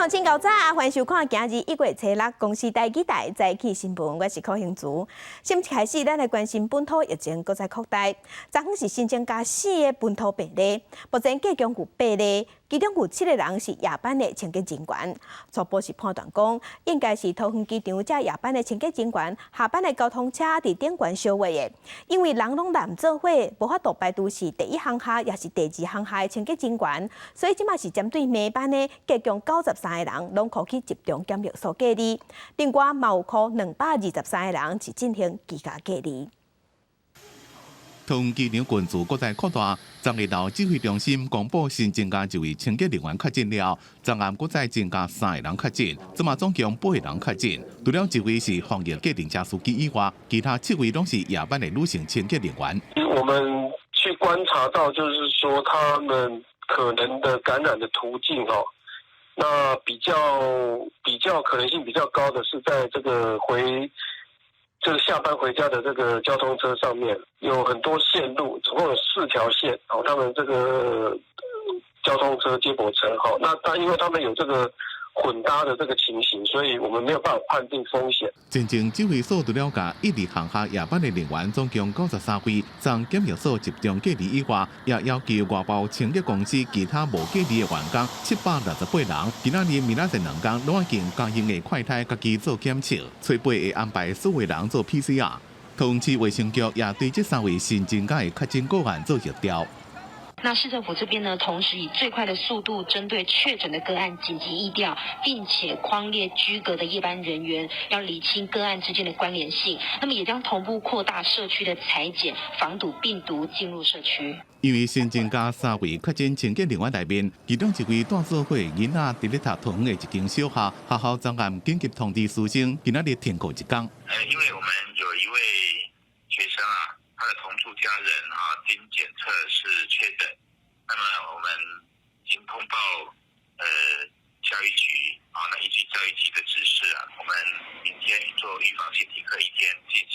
鄉親𠢕早，歡迎收看今日1月初6公視台語台早起新聞，我是柯興竹。新聞開始，咱來關心本土疫情閣再擴大。昨昏是新增加四个本土病例，目前計共有八例，其中有七个人是夜班的清潔人員。初步是判斷講，應該是桃園機場這夜班的清潔人員下班的交通車佇頂懸相會的，因為人攏攬做伙，無法度排除是第一航廈抑是第二航廈的清潔人員，所以這馬是針對暝班的計共93个人，攏予去集中檢疫所隔離。另外，嘛有予223个人是進行居家隔離。桃園機場群組閣再擴大，昨下晝指揮中心公布新增加一位清潔人員確診了，昨暗閣再增加三個人確診，這馬總共八個人確診。除了一位是防疫計程車司機以外，其他七位攏是夜班的女性清潔人員。我們去觀察到，就是說他們可能的感染的途徑哦，那比較可能性比較高的是在這個回。這個下班回家的這個交通車上面有很多線路，總共有四條線哦。他們這個交通車接駁車，哈，那但因為他們有這個混搭的這個情形，所以我們沒有辦法判定風險。前線指揮所除了共一二航廈夜班的人員總共93位，送檢疫所集中隔離以外，也要求外包清潔公司其他無隔離的員工768人，今仔日明仔載兩工攏已經加用的快篩家己做檢測，初八會安排所有人做 PCR。桃園市衛生局也對這三位新增加的確診個案做疫調。那市政府這邊呢，同時以最快的速度，針對確診的個案緊急疫調，並且匡列居隔的夜班人員，要釐清個案之間的關聯性。那麼也將同步擴大社區的採檢，防堵病毒進入社區。因為新增加三位確診清潔人員內面，其中一位蹛做伙囡仔佇咧讀桃園的一間小學，學校昨暗緊急通知師生，今仔日停課一工。因為我們有一位學生啊，他的同住家人啊，經檢測是確診，那麼我們已經通報教育局啊，那依據教育局的指示啊，我們明天做預防性停課一天，進行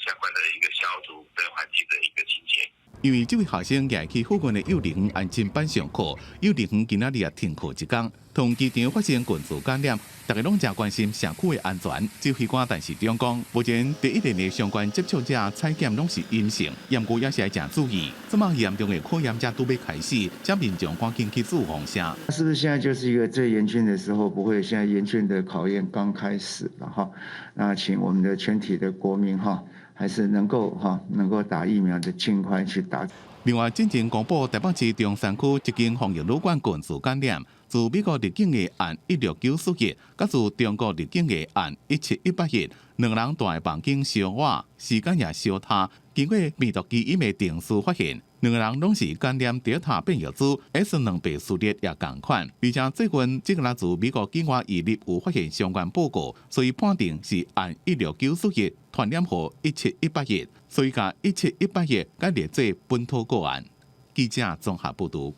相關的一個消毒跟環境的一個清潔。因為這位學生也去附近的幼兒園安親班上課，幼兒園今仔日也停課一工。桃園機場發生群組感染，大家攏誠關心社區的安全。指揮官陳時中講，目前第一線的相關接觸者採檢攏是陰性，毋過也是愛誠注意。這麼嚴重的考驗才拄欲開始，請民眾趕緊去注放射。是不是現在就是一個最嚴峻的時候？不會，現在嚴峻的考驗剛開始了哈。那請我們的全體的國民哈，還是能夠哈，能夠打疫苗的盡快去打。另外，進前公布台北市中山區一間防疫旅館群組感染，自美國入境的案16941，佮自中國入境的案1718一，兩人蹛的房間相倚，時間也相疊。經過病毒基因的定序發現，兩个人攏是感染德爾塔變異株 S 200序列也仝款，而且最近這个自美國境外移入有發現相關報告，所以判定是案16941傳染予1718一，所以共1718一改列做本土個案。記者綜合報導。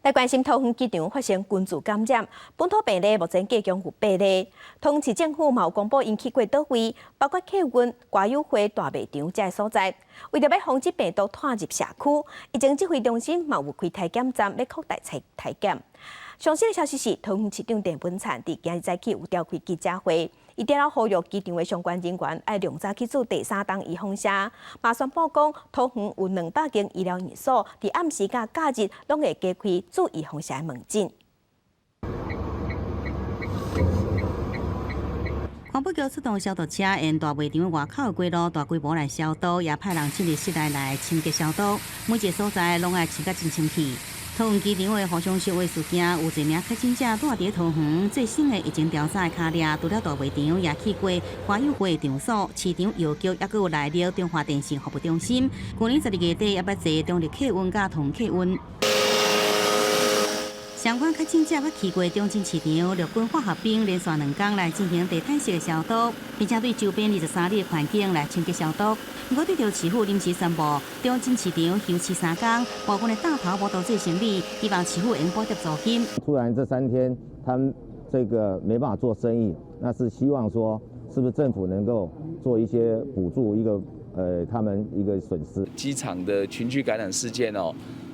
來關心桃園機場發生群組感染，本土病例目前計共有八例。桃園市政府嘛有公布𪜶去過佗位，包括客運、歌友會、大賣場這个所在。為著欲防止病毒拖入社區，疫情指揮中心嘛有開體檢站，欲擴大採體檢。上新的消息是，桃園市長鄭文燦佇今日早起有召開記者會，伊除了呼籲機場的相關人員愛量早去注第三針預防射，嘛宣布講，桃園有200間醫療院所，佇暗時佮假日攏會加開注預防射的門診。環保局出動消毒車，沿大賣場外口的街路大規模來消毒，也派人進入室內來清潔消毒，每一个所在攏愛清甲真清氣。桃園機場的互相相話事件，有一名確診者蹛佇桃園，最新的疫情調查的卡列，除了大賣場，也去過歌友會場所、市場藥局，抑閣有來了中華電信服務中心。去年12月底，猶捌坐中壢客運佮桃園客運。相關確診者捌去過中正市場、陸軍化學兵連續兩工來進行地毯式的消毒，並且對周邊23里的環境來清潔消毒。毋過對著市府臨時宣布，中正市場休市3工，部分的檔頭無多做生意，希望市府會用補貼租金。突然這3天，他們這個沒辦法做生意，那是希望說，是不是政府能夠做一些補助，一個他們一個損失。機場的群聚感染事件哦，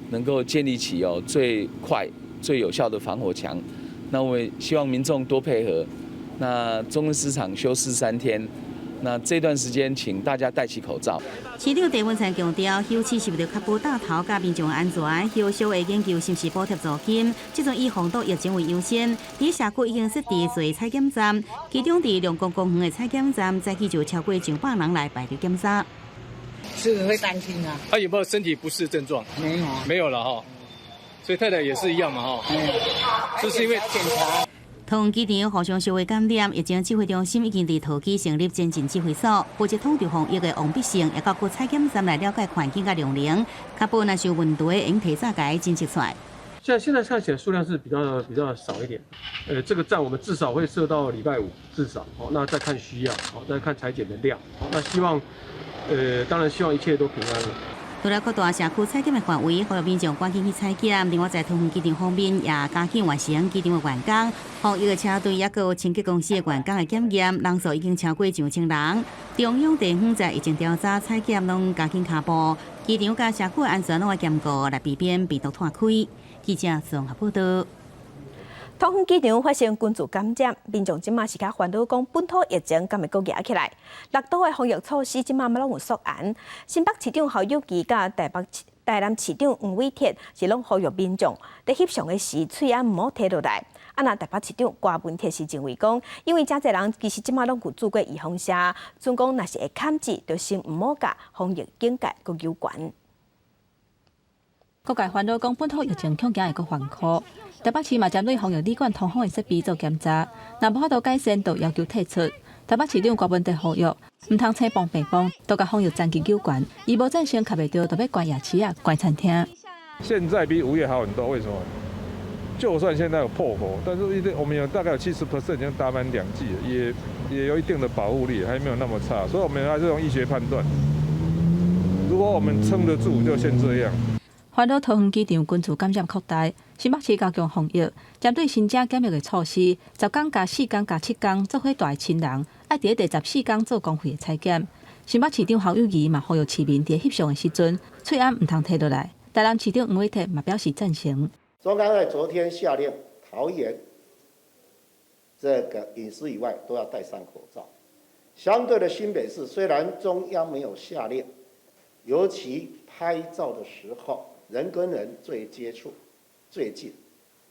能夠建立起哦最快最有效的防火牆，那我也希望民眾多配合。那中正市場休市3天，那這段時間請大家戴起口罩。市長鄭文燦強調，休市是為著確保檔頭佮民眾安全，後續會研究是毋是補貼租金。這陣以防堵疫情為優先，佇社區已經設置濟採檢站，其中佇龍宮公園的採檢站，早起就超過上百人來排隊檢查。是會擔心啊。他有沒有身體不適症狀？沒有啊。沒有了哈。所以太太也是一樣嘛哈。就是因為檢查。桃園機場互相相會感染，疫情指揮中心已經佇桃機成立前進指揮所，負責統籌防疫的王必勝，也到各採檢站來了解環境佮量能，確保若是有問題，會提早共偵測出來。現在看起來數量是比較少一點，這個站我們至少會設到禮拜五，至少，好，那再看需要，好，再看採檢的量，好，那希望，當然希望一切都平安。除了擴大社區採檢的範圍，呼籲民眾趕緊去採檢。另外，在桃園機場方面，也加緊完成機場的員工、防疫的車隊，抑閣有清潔公司的員工的檢驗，人數已經超過上千人。中央地方在疫情調查採檢攏加緊跤步，機場佮社區安全攏愛兼顧，來避免病毒湠開。記者綜合報道。桃園機場發生群聚感染，民眾這馬是較煩惱，講本土疫情敢會閣夯起來？六都的防疫措施這馬攏有縮嚴。新北市長侯友宜佮台北、台南市長黃偉哲是攏呼籲民眾佇翕相的時，喙罨毋好提落來。啊，若台北市長柯文哲是認為講，因為誠濟人其實這馬攏有注過預防射，準講若是會崁舌，就先毋好共防疫警戒閣加懸。各界煩惱講本土疫情恐驚會閣反撲，台北市嘛針對防疫旅館通風的設備做檢查，若無法度改善，就要求退出。台北市長柯文哲呼籲，毋通青崩白崩，都共防疫層級加懸。伊無贊成，卡袂著，就欲關夜市仔、關餐廳。現在比5月好很多，為什麼？就算現在有破口，但是一定我們有大概有70% 已經打滿2劑，也有一定的保護力，還沒有那麼差，所以我們還是用醫學判斷。如果我們撐得住，就先這樣。煩惱桃園機場群聚感染擴大，新北市加強防疫，針對新增檢疫的措施，10工加4工加7工做伙蹛的親人，愛佇第14工做公費的採檢。新北市長侯友宜嘛呼籲市民佇翕相的時陣，喙罨毋通提落來。台南市長黃偉哲嘛表示贊成。中央在昨天下令，桃園這個飲食以外都要戴上口罩。相對的，新北市雖然中央沒有下令，尤其拍照的時候，人跟人最接觸、最近，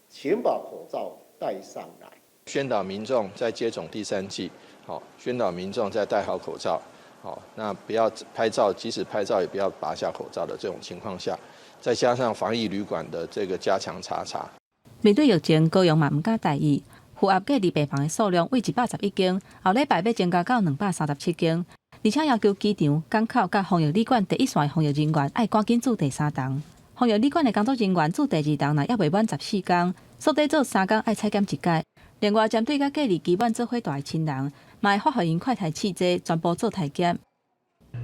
請把口罩戴上來。宣導民眾在接種第三劑，好，宣導民眾在戴好口罩，好，那不要拍照，即使拍照也不要拔下口罩的這種情況下，再加上防疫旅館的這個加強查查。面對疫情，高雄嘛毋敢大意，負壓隔離病房的數量為111間，後禮拜欲增加到237間，而且要求機場、港口佮防疫旅館第一線防疫人員愛趕緊注第三針。防疫旅館的工作人員注第二針，若猶未滿14工，煞得做3工愛採檢一擺。另外，針對佮隔離期滿做伙蹛的親人，嘛會發予𪜶快篩試劑，全部做篩檢。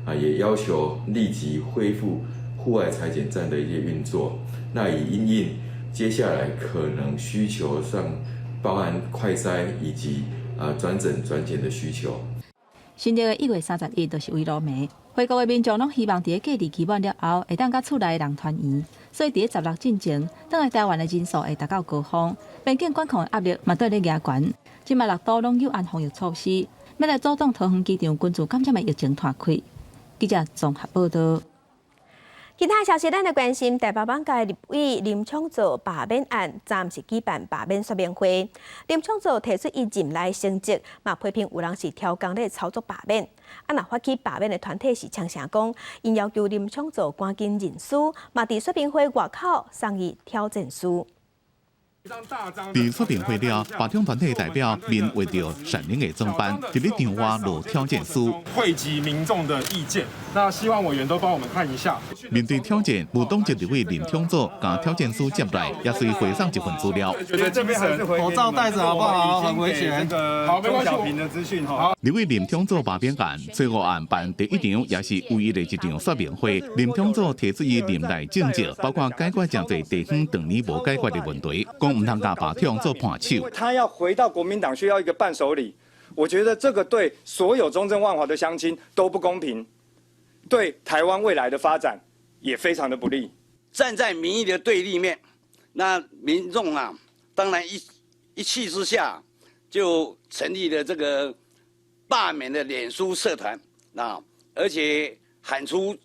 啊，也要求立即恢復戶外採檢站的一些運作。那以因應接下來可能需求上，包含快篩以及轉診轉檢的需求。新曆的1月31就是圍爐暝，回國的民眾攏希望佇隔離期滿了後，會當佮厝內的人團圓，所以佇16進前，轉來台灣的人數會達到高峰，邊境管控的壓力嘛綴咧加懸。這馬六都攏有按防疫措施，欲來阻擋桃園機場群聚感染的疫情湠開。記者綜合報道。其他消息，咱來關心台北艋舺立委林昶佐罷免案，暫時舉辦罷免說明會。林昶佐提出伊任內成績，嘛批評有人是刁工咧操作罷免。啊，若發起罷免的團體是呛聲講，𪜶要求林昶佐趕緊認輸，嘛佇說明會外口送伊挑戰書。佇說明會了，罷免團體代表面畫著善良的裝扮，佇咧場外落挑戰書，匯集民眾的意見，那希望委員都幫我們看一下。面對挑戰，無黨籍立委林昶佐共挑戰書接來，也隨回送一份資料。覺得這邊口罩戴著好不好？很危險。好，沒關係。小平的資訊哈。立委林昶佐罷免案，最後案辦第一場，也是唯一的一場說明會。林昶佐提出伊任內政績，包括解決誠濟地方長年無解決的問題，講毋通共罷統做伴手。他要回到國民黨需要一個伴手禮，我覺得這個對所有中正萬華的鄉親都不公平，對台灣未來的發展也非常的不利。站在民意的對立面，那民眾啊，當然一一氣之下就成立了這個罷免的臉書社團，啊，而且喊出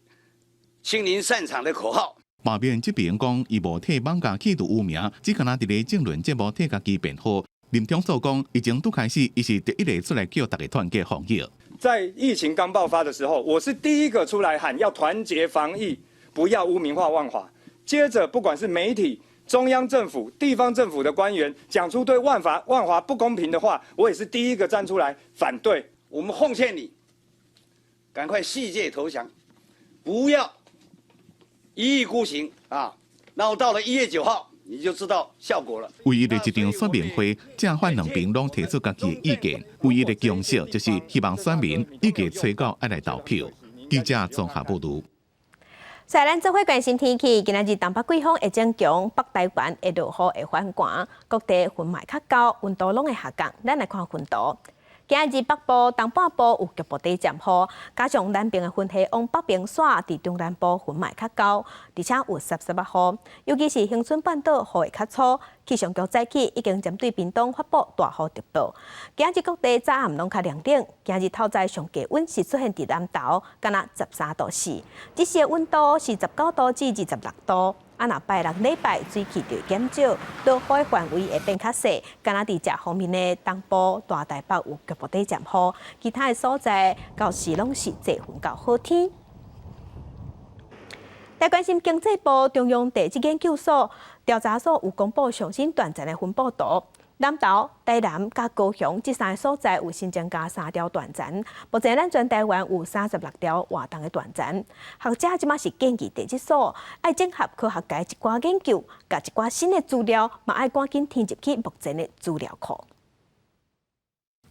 清零散場的口號。罷免這邊講，伊無替網家去除污名，只敢若佇咧政論節目替家己辯護。林昶佐講，疫情拄開始，伊是第一個出來叫大家團結防疫。在疫情剛爆發的時候，我是第一個出來喊要團結防疫，不要污名化萬華。接着，不管是媒體、中央政府、地方政府的官員講出對萬華萬華不公平的話，我也是第一個站出來反對。我們奉勸你，趕快世界投降，不要一意孤行啊！然後到了1月9號，你就知道效果了。唯一的一場說明會，正反兩邊攏提出家己的意見。唯一的共識就是希望選民1月初9愛來投票。記者綜合報導。在咱做伙關心天氣，今仔日東北季風會增強，北台灣會落雨會反寒，各地雲會較高，溫度攏會下降。咱來看雲圖。今日北部、東半部有局部短暫雨，加上南邊的雲系往北邊徙，佇中南部雲會較高，而且有濕濕仔雨，尤其是恆春半島雨會較粗。氣象局早起已經針對屏東發布大雨特報。今日各地早暗攏較涼冷，今日透早上低溫是出現佇南投，敢若13度4，這時的溫度是19度至26度。啊，若拜六禮拜水汽就會減少，落雨的範圍會變較細，敢若佇食方面的東部、大台北有局部短暫雨，其他的所在到時攏是濟雲到好天。來關心經濟部中央地質研究所調查所有公布上新斷層的分布圖，南投、台南佮高雄這三个所在有新增加三條斷層，目前咱全台灣有36條活動的斷層。學者這馬是建議地質所愛整合科學界一寡研究，佮一寡新的資料，嘛愛趕緊添入去目前的資料庫。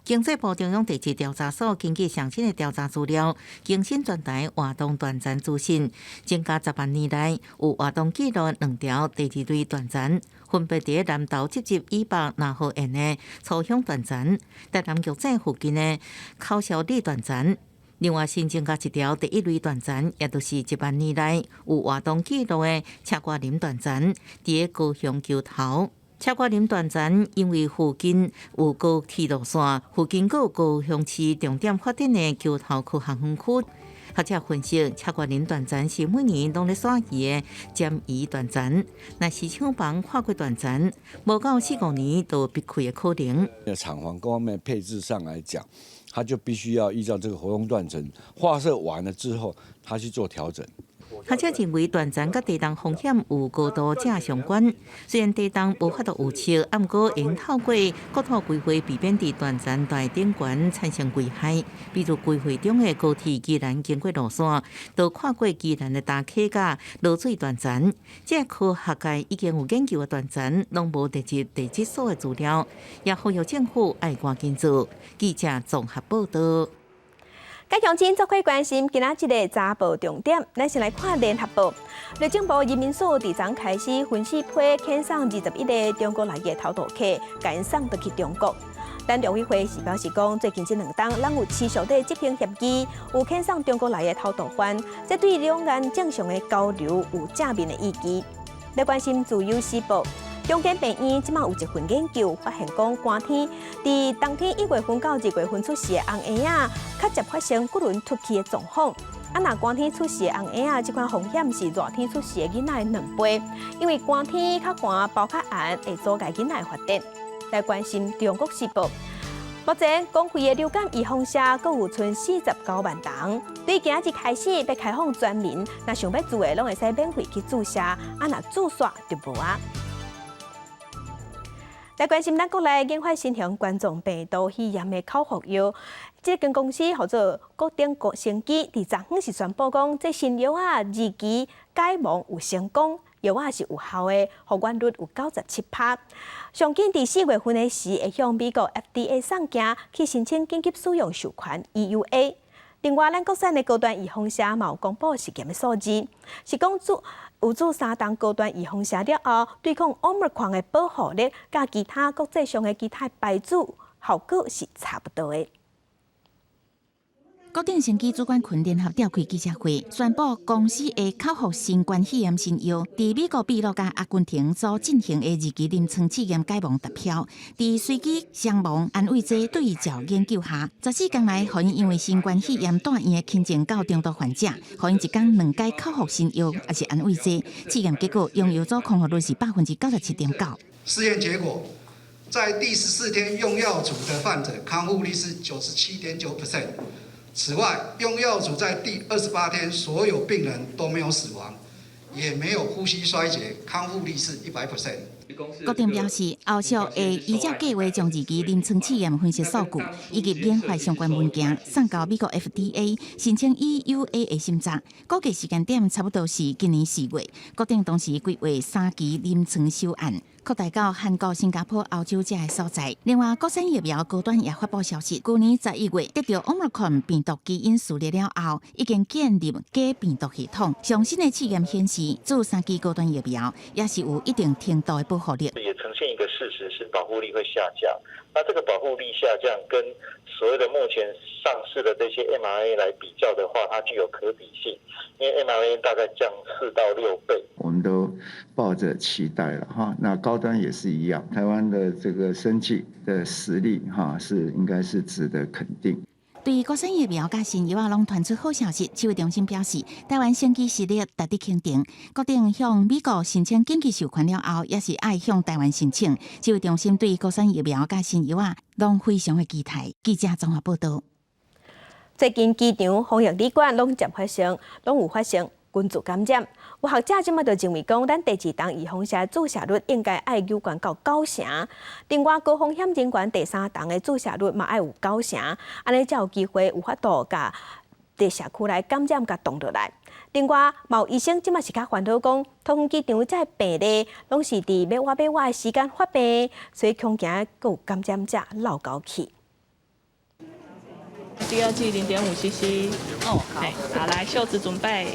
經濟部中央地質調查所根據上新的調查資料，更新全台活動斷層資訊，增加10萬年來有活動記錄兩條第二類斷層，分別佇南投集集以北林和縣的初鄉斷層，台南玉井附近的口銷里斷層。另外新增加一條第一類斷層，也就是1萬年來有活動記錄的車瓜林斷層，佇高雄橋頭。車瓜林斷層因為附近有高鐵路線，附近閣有高雄市重點發展的橋頭科學園區。學者分析，車瓜林斷層是每年攏咧徙移的遷移斷層，若是廠房跨過斷層，無到四五年就閉開的可能。廠房各方面配置上來講，它就必須要依照這個活動斷層劃設完了之後，它去做調整。學者認為斷層佮地動風險有高度正相關。雖然地動無法度預測，毋過會透過國土規劃避免佇斷層帶頂懸產生危害。比如規劃中的高鐵宜蘭經過路線，就跨過宜蘭的大溪佮濁水斷層。這科學界已經有研究的斷層，攏無列入地質所的資料，也呼籲政府愛趕緊做。記者綜合報道。各鄉親做伙關心今仔這个早報重點，咱先來看聯合報。內政部移民署佇昨開始分四批遣送21個中國來的偷渡客，共𪜶送轉去中國。咱陸委會是表示講，最近這兩冬，攏有持續咧執行協議，有遣送中國來的偷渡犯，這對兩岸正常的交流有正面的意義。來關心自由時報。中研病院這馬有一份研究發現，講寒天佇冬天1月份到2月份出世的紅嬰仔，較捷發生骨輪脫去的狀況。啊，若寒天出世的紅嬰仔，這款風險是熱天出世的囡仔的兩倍，因為寒天較寒，包較絚，會阻礙囡仔的發展。來關心中國時報，目前公費的流感預防射閣有賰49萬人，對今仔日開始欲開放全民，若想欲注的攏會使免費去注射，啊，若注煞就無啊。來關心咱國內研發新型冠狀病毒肺炎的口服藥，這間公司號做國鼎國生機，佇昨昏是宣布講，這新藥仔二期解盲有成功，藥仔是有效的，復原率有97%。上緊佇4月份的時，會向美國 FDA 送件去申請緊急使用授權 EUA。另外，咱國產的高端預防射嘛有公布實驗的數字，是講注有注三針高端預防射了後，對抗 Omicron 的保護力，佮其他國際上的其他牌子效果是差不多的。國鼎生技主管群聯合召開記者會，宣布公司的口服新冠肺炎新藥，佇美國、秘魯佮阿根廷所進行的二期臨床試驗解盲達標，佇隨機雙盲安慰劑對照研究下，14工內，予𪜶因為新冠肺炎住院的輕症到中度患者，予𪜶一工兩劑口服新藥，抑是安慰劑，試驗結果用藥組康復率是97.9%。試驗結果，在第14天用藥組的患者康復率是97.9%。此外，用藥組在第28天所有病人都沒有死亡，也沒有呼吸衰竭，康復率是100%。國鼎表示，後續會依照計劃將二期臨床試驗分析數據以及研發相關文件送交美國 FDA 申請 EUA 的審查，估計時間點差不多是今年4月。國鼎當時規劃三期臨床首案，擴大到韓國、新加坡、歐洲這个所在。另外，國產疫苗高端也發布消息，舊年11月得著 Omicron 病毒基因序列了後，已經建立假病毒系統。上新的試驗顯示，注三劑高端疫苗也是有一定程度的保護力。也呈現一個事實，是保護力會下降。那這個保護力下降，跟所謂的目前上市的這些 mRNA 來比較的話，它具有可比性，因為 mRNA 大概降4到6倍。我們都抱着期待了哈，那高端也是一樣，台灣的這個生技的實力哈，是應該是值得肯定。對國產疫苗佮新藥仔攏傳出好消息，指揮中心表示，台灣生技實力值得肯定。國鼎向美國申請緊急授權了後，也是愛向台灣申請。指揮中心對國產疫苗佮新藥仔攏非常的期待。記者綜合報道。最近機場防疫旅館攏接發生，攏有發生群聚感染。有學者這馬就認為講，咱第二筒預防射注射率應該愛有懸到九成。另外，高風險人群第三筒的注射率嘛愛有九成，按呢才有機會有法度共佇社區內感染共擋落來。另外，嘛有醫生這馬是較煩惱講，桃園機場這个病例攏是佇欲倚欲倚的時間發病，所以恐驚閣有感染者漏交去。第二劑0.5 cc。哦，好，好，來袖子準備。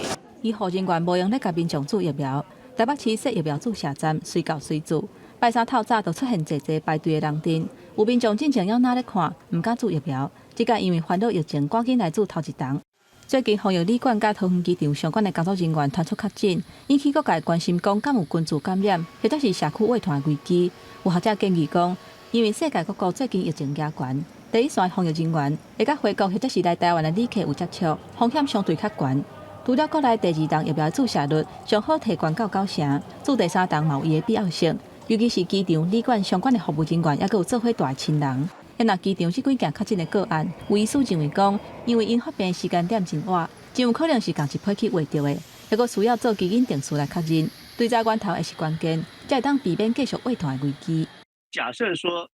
醫護人員無閒咧共民眾注疫苗，台北市設疫苗注射站，隨到隨注。拜三透早就出現濟濟排隊的人陣，有民眾進前猶若咧看，毋敢注疫苗。這個因為煩惱疫情，趕緊來注頭一筒。最近防疫旅館佮桃園機場相關的工作人員傳出確診，引起各界關心，講敢有群聚感染，或者是社區秽傳危機。有學者建議講，因為世界各國最近疫情加懸，第一線防疫人員會佮回國或者是來台灣的旅客有接觸，風險相對較懸。除了國內第二筒疫苗注射率上好提懸到九成，注第三筒嘛有伊的必要性。尤其是機場旅館相關的服務人員，猶閣有做伙蹛的親人。若機場這幾件確診的個案，有醫師認為講，因為𪜶發病時間點真晚，真有可能是仝一批去秽著的，猶閣需要做基因定序來確認，追查源頭會是關鍵，才會當避免繼續秽傳的危機。假設說，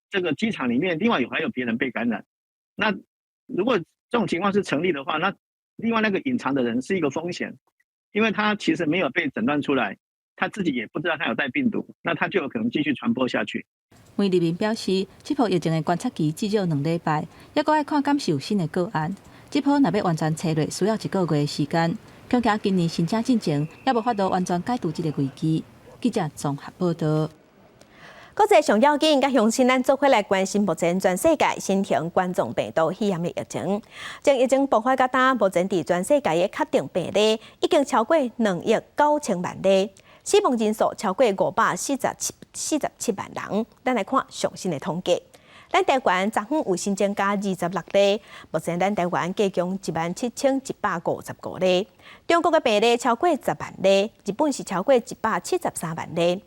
這個機場裡面另外有還有別人被感染，那如果這種情況是成立的話，那另外那個隱藏的人是一個風險，因為他其實沒有被診斷出來，他自己也不知道他有帶病毒，那他就有可能繼續傳播下去。黃立明表示，這波疫情的觀察期至少2禮拜，猶閣愛看敢是有新的個案。這波若欲完全清落，需要一個月的時間。恐驚今年申請進前，猶無法度完全解除這个危機。記者綜合報道。國際上要緊，佮鄉親咱做伙來關心目前全世界新型冠狀病毒肺炎的疫情。從疫情爆發到今，目前佇全世界的確定病例已經超過2億9千萬例，死亡人數超過547萬人。咱來看上新的統計，咱台灣昨昏有新增加26例，目前咱台灣計共17,155例。中國的病例超過10萬例，日本是超過173萬例。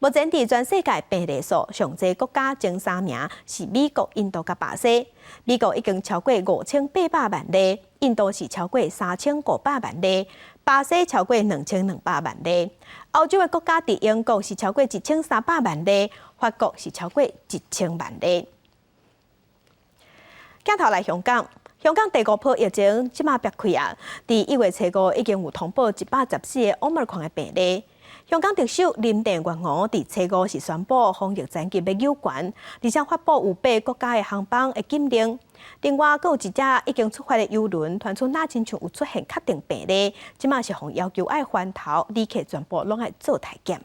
目前佇全世界病例數上濟國家前三名是美國、印度佮巴西。美國已經超過5800萬例，印度是超過3500萬例，巴西超過2200萬例。歐洲的國家佇英國是超過1300萬例，法國是超過1000萬例。鏡頭來香港。香港第五波疫情這馬爆開啊！佇1月初五已經有通報114個 Omicron 的病例。香港特首林鄭月娥佇初五是宣布防疫層級欲加懸，而且發布有八個國家的航班的禁令。另外，閣有一隻已經出發的郵輪傳出若親像有出現確定病例，這馬是予要求愛翻頭，旅客全部攏愛做體檢。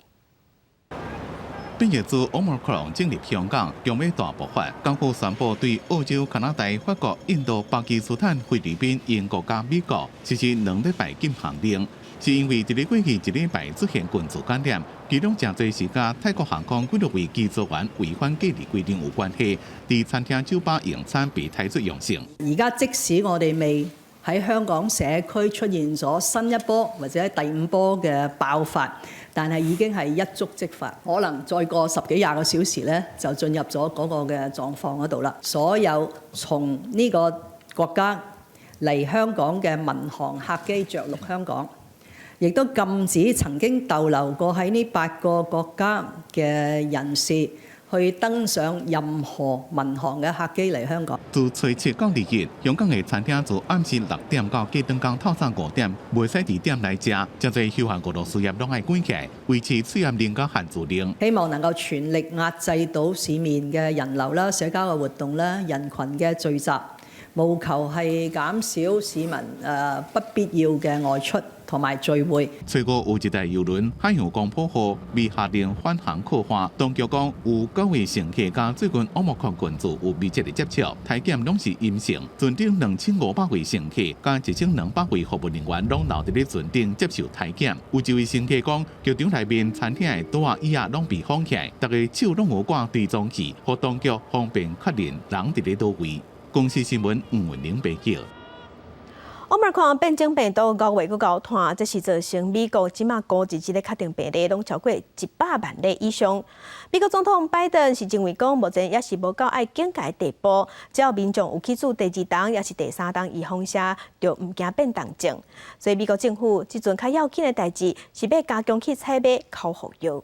變異株 Omicron 進入香港，將欲大爆發。港府宣布對澳洲、加拿大、法國、印度、巴基斯坦、菲律賓、英國佮美國實施2禮拜禁航令，是因為佇咧過去一禮拜出現群組感染，其中誠濟是佮泰國航空幾落位機組員違反隔離規定有關係，佇餐廳酒吧用餐被篩出陽性。而家即使我哋未喺香港社區出現咗新一波或者第五波嘅爆發，但係已經係一觸即發，可能再過十幾廿個小時咧，就進入咗嗰個嘅狀況嗰度啦。所有從呢個國家嚟香港嘅民航客機着陸香港，亦都禁止曾經逗留過喺呢八個國家嘅人士去登上任何民航嘅客機嚟香港。自初七到二日，香港的餐廳自暗時6點到隔轉工透早5點，袂使佇店內食，誠濟休閒娛樂事業攏愛關起來，維持喙罨令佮限聚令。希望能夠全力壓制到市面嘅人流啦、社交嘅活動啦、人群嘅聚集，務求係減少市民不必要嘅外出同埋聚會。初五有一台郵輪海洋光譜號被下令返航靠岸，當局講有九位乘客佮最近 Omicron 群組有密切的接觸，體檢攏是陰性。船頂2500位乘客佮1200位服務人員攏留佇咧船頂接受體檢。有一位乘客講，機場內面餐廳的桌仔椅仔攏被封起來，逐家手攏有掛追蹤器，予當局方便確認人佇咧佗位。公視新聞吳文玲報導。 Omicron 變種病毒五月閣𠢕湠，這是造成美國這馬估計這个確診病例攏超過100萬例以上。美國總統拜登是認為講，目前猶是無到愛警戒地步，只要民眾有去注第二針，抑是第三針預防射，就毋驚變重症。所以美國政府這陣較要緊的代誌是欲加強去採買口服藥。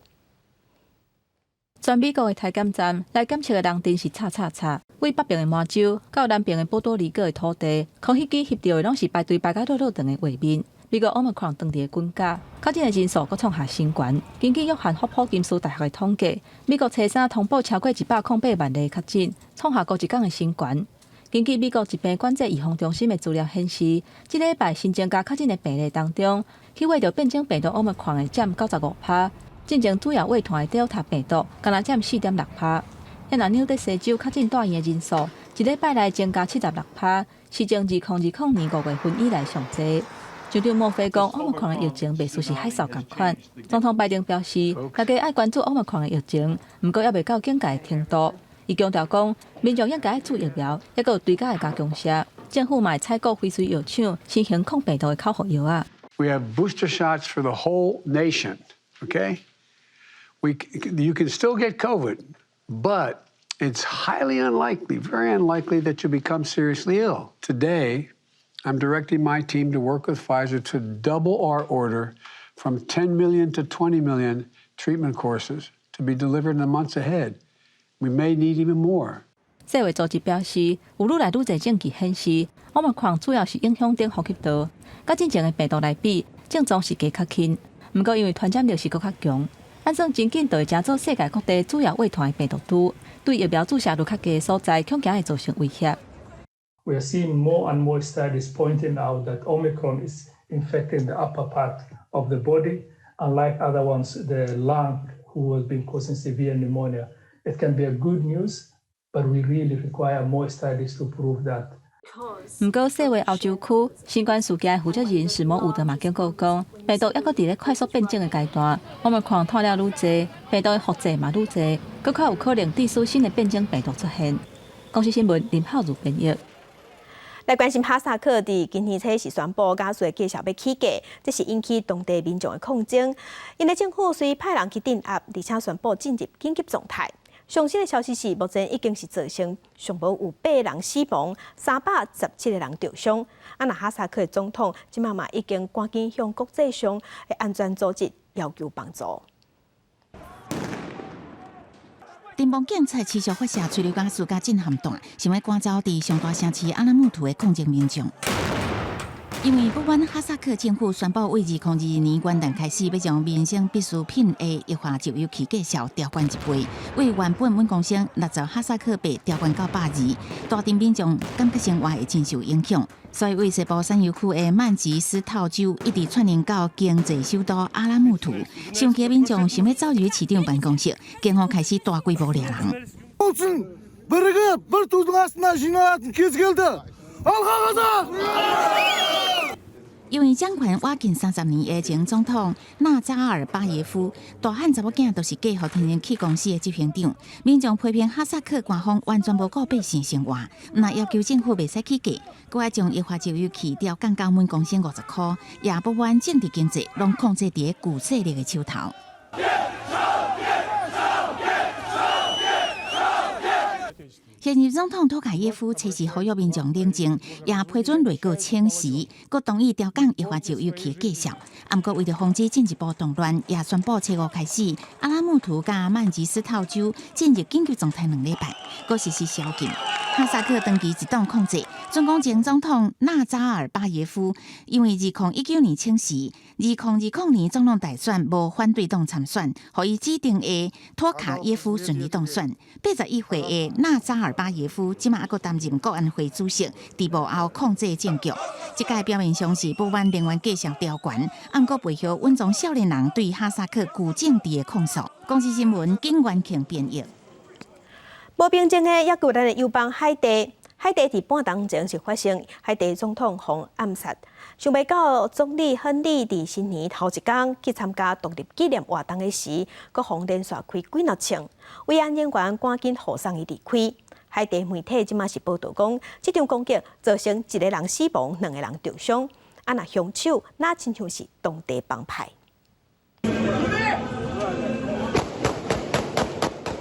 全美國的體檢站來檢測的人真是吵吵吵，對北邊的麻州到南邊的波多黎各的土地，空氣機翕著的攏是排隊排甲落落長的畫面。美國 Omicron 當地的滾價，確診的人數閣創下新高。根據約翰霍普金斯大學的統計，美國初三通報超過108萬例確診，創下過一工的新高。根據美國疾病管制預防中心的資料顯示，這禮拜新增加確診的病例當中，去穢著變種病毒 Omicron 的佔95%。進前主要遺傳的 Delta 病毒，干焦佔4.6%。若紐澤西州確診住院的人數，一禮拜內增加76%，是從2020年5月份以來上濟。州長莫菲講，Omicron 的疫情袂輸是海嘯仝款。總統拜登表示，大家愛關注 Omicron 的疫情，毋過猶未到警戒的程度。伊強調講，民眾應該愛注疫苗，抑閣有追加的加強射。政府嘛會採購輝瑞藥廠新型抗病毒的口服藥仔。 We have booster shots for the whole nation. Okay. You can still get COVID, but it's highly unlikely, very unlikely that you become seriously ill. Today, I'm directing my team to work with Pfizer to double our order from 10 million to 20 million treatment courses to be delivered in the months ahead. We may need even more. 世衛組織表示，有愈來愈濟證據顯示，Omicron 主要是影響頂呼吸道，佮進前的病毒來比，症狀是加較輕。毋過因為傳染力是閣較強。按算真緊就會成做世界各地主要遺傳的病毒株，對疫苗注射率較低的所在，恐驚會造成威脅。 We are seeing more and more studies pointing out that Omicron is infecting the upper part of the body, unlike other ones, the lung, who has been causing severe pneumonia. It can be a good news, but we really require more studies to prove that. 毋過，世衛歐洲區新冠事件負責人史摩伍德嘛警告講，病毒猶閣佇咧快速變種的階段，Omicron 湠了愈濟，病毒的複製嘛愈濟，閣較有可能致使新的變種病毒出現。公視新聞林浩如編譯。來關心哈薩克佇今年初是宣布瓦斯的繼續欲起價，這是引起當地民眾的抗爭。𪜶的政府遂派人去鎮壓，而且宣布進入緊急狀態。上新的消息是，目前已經是造成上無有八人死亡，317個人著傷。啊，若哈薩克的總統這馬嘛已經趕緊向國際上的安全組織要求幫助。聯邦警察持續發射催淚瓦斯佮震撼彈，想欲趕走佇上大城市阿拉木圖的抗爭民眾。因為不滿哈薩克政府宣布，為2022年元旦開始，欲將民生必需品的液化石油氣價數調懸一倍，為原本每公升60哈薩克幣調懸到120，大陣民眾感覺生活會真受影響。所以，為西部產油區的曼吉斯套州，一直串聯到經濟首都阿拉木圖，生氣的民眾想欲走入市長辦公室，警方開始大規模掠人。 Бірігіп, бір тудың астына жиналатын кез келді. Алға қазақ! 因為掌權倚近30年的前總統納扎爾巴耶夫，大漢查某囝都是嫁予天然氣公司的執行長。民眾批評哈薩克官方完全無顧百姓生活，毋但要求政府袂使起價，閣愛將液化石油氣調降到每公升50箍，也不滿政治經濟攏控制佇舊勢力的手頭。現任總統托卡耶夫隨時呼籲民眾冷靜，也批准內閣請辭，閣同意調降液化石油氣的價數。毋過為著防止進一步動亂，也宣布初五開始，阿拉木圖佮曼吉斯套州進入緊急狀態2禮拜，閣實施宵禁。哈薩克長期一黨控制，準講前總統納扎爾巴耶夫因為2019年請辭，2020年總統大選無反對黨參選，予伊指定的托卡耶夫順利當選。81歲的納扎爾巴耶夫這馬猶閣擔任國安會主席，佇幕後控制政局。這屆表面上是不滿能源價數調懸，毋過背後隱藏少年人對哈薩克舊政治的控訴。公視新聞景元慶編譯。無平靜的，猶閣有咱的友邦海地。海地佇半冬前是發生海地總統予暗殺，想袂到總理亨利佇新年頭一工去參加獨立紀念活動的時，閣予連續開幾若槍，維安人員趕緊護送伊離開。海地媒體這馬是報導講，這場攻擊造成一個人死亡，兩個人受傷。啊，若兇手若親像是當地幫派。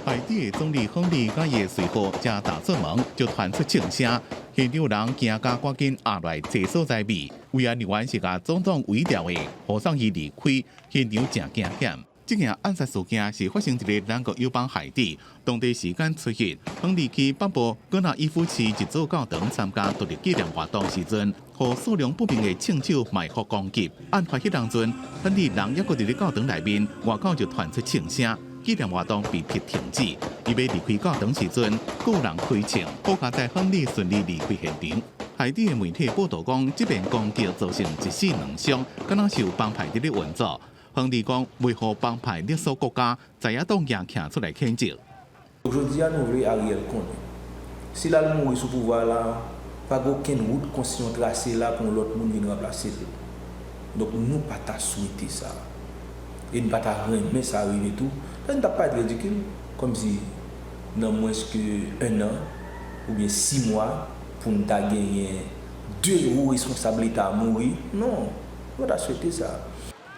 海地的總理亨利佮伊的隨扈正踏出門，就傳出槍聲，現場人驚甲趕緊壓來坐所在避，維安人員是共總統圍牢的，護送伊離開，現場誠驚險。這件暗殺事件是發生佇咧咱國友邦海地，當地時間初一，亨利去北部戈納伊夫市一座教堂參加獨立紀念活動時陣，予數量不明的槍手埋伏攻擊。案發彼當陣，亨利人猶閣佇咧教堂內面，外口就傳出槍聲。紀念活動被迫停止，伊欲離開教堂時陣，閣有人開槍，好佳哉亨利順利離開現場。海地的媒體報導講，這遍攻擊造成一死兩傷，敢若是有幫派佇咧運作。亨利講，維護幫派勒索國家，在野黨也徛出來譴責。 Jodi a nou vle Ariel konnen, si l al mouri sou pouvwa la, pa gen okenn wout konstitisyon trase la pou yon lòt moun vin ranplase l. Donk nou pa ta swete sa. E n pa ta renmen sa rive tou. Paske n t ap parèt ridikil, kòmsi nan mwens ke 1 an oubyen 6 mwa pou n ta genyen 2 wo responsab leta mouri. Non, nou pa ta swete sa.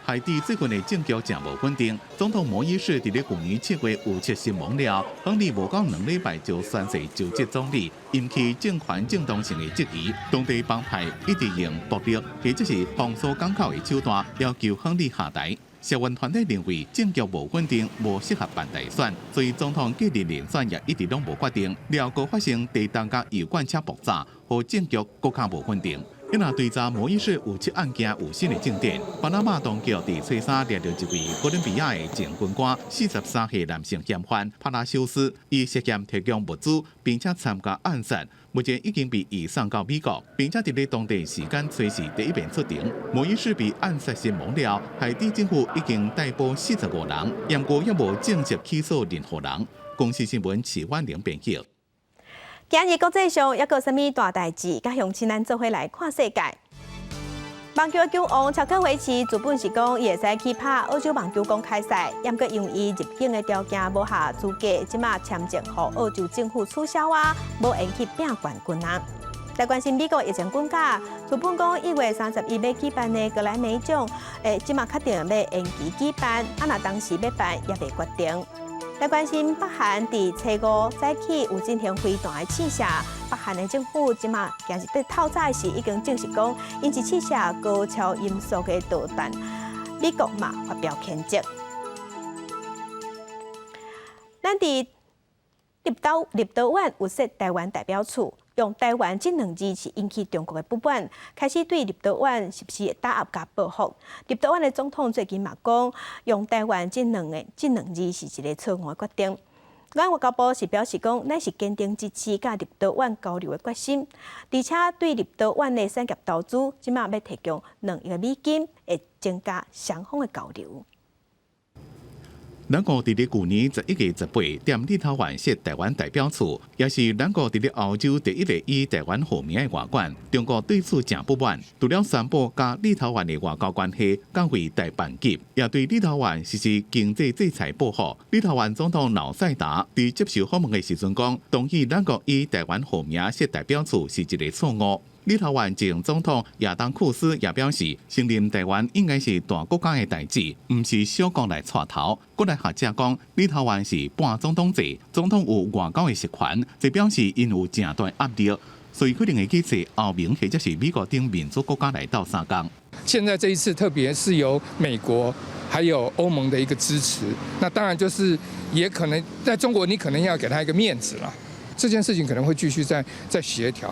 海地最近的政局誠無穩定，總統摩伊士佇咧舊年7月遇刺身亡了，亨利無夠2禮拜就宣誓就職總理，引起政權正當性的質疑。當地幫派一直用暴力或者是封鎖港口的手段要求亨利下台。社運團體認為政局無穩定，無適合辦大選，所以總統繼任人選也一直攏無決定。了閣發生地動佮油罐車爆炸，予政局閣較無穩定。伊若對查摩伊士遇刺案件有新的進展，巴拿馬當局佇初三掠著一位哥倫比亞的前軍官，43歲男性嫌犯帕拉修斯，伊涉嫌提供物資，並且參加暗殺，目前已經被移送到美國，並且佇咧當地時間初四第一遍出庭。摩伊士被暗殺身亡了，海地政府已經逮捕45人，毋過猶無正式起訴任何人。公視新聞徐婉玲編譯。今日國際上猶閣有啥物大代誌？佮鄉親咱做伙來看世界。網球球王喬科維奇，原本是講伊會使去拍澳洲網球公開賽，毋過因為伊入境的條件無合資格，這馬簽證予澳洲政府取消啊，無閒去拼冠軍啊。來關心美國疫情滾價，原本講1月31欲舉辦的格萊美獎，這馬確定欲延期舉辦，啊若當時欲辦猶未決定。來關心北韓佇初五早起有進行飛彈的試射，北韓的政府這馬今日佇透早時已經證實講，𪜶是試射高超音速的導彈，美國嘛發表譴責。咱佇立陶宛有設台灣代表處，用台灣這兩字是引起中國的不滿，開始對立陶宛實施打壓佮報復。立陶宛的總統最近嘛講，用台灣這兩字是一個錯誤的決定。咱外交部是表示講，咱是堅定支持佮立陶宛交流的決心，而且對立陶宛的產業投資，這馬欲提供2億美金，會增加雙方的交流。咱國佇咧舊年11月18佇立陶宛設台灣代表處，也是咱國佇咧歐洲第一個以台灣號名的外館。中國對此誠不滿，除了宣布佮立陶宛的外交關係降為代辦級，也對立陶宛實施經濟制裁報復。立陶宛總統瑙塞達佇接受訪問的時陣講，同意咱國以台灣號名設代表處是一個錯誤。立陶宛前總統亞當庫斯也表示，承認台灣應該是大國家的代誌，毋是小國來帶頭。閣來學者講，立陶宛是半總統制，總統有外交的實權，這表示𪜶有誠大壓力，所以可能會去揣歐盟或者是美國等民主國家來鬥相共。現在這一次特別是由美國還有歐盟的一個支持，那當然就是也可能在中國，你可能要給他一個面子啦。這件事情可能會繼續再協調。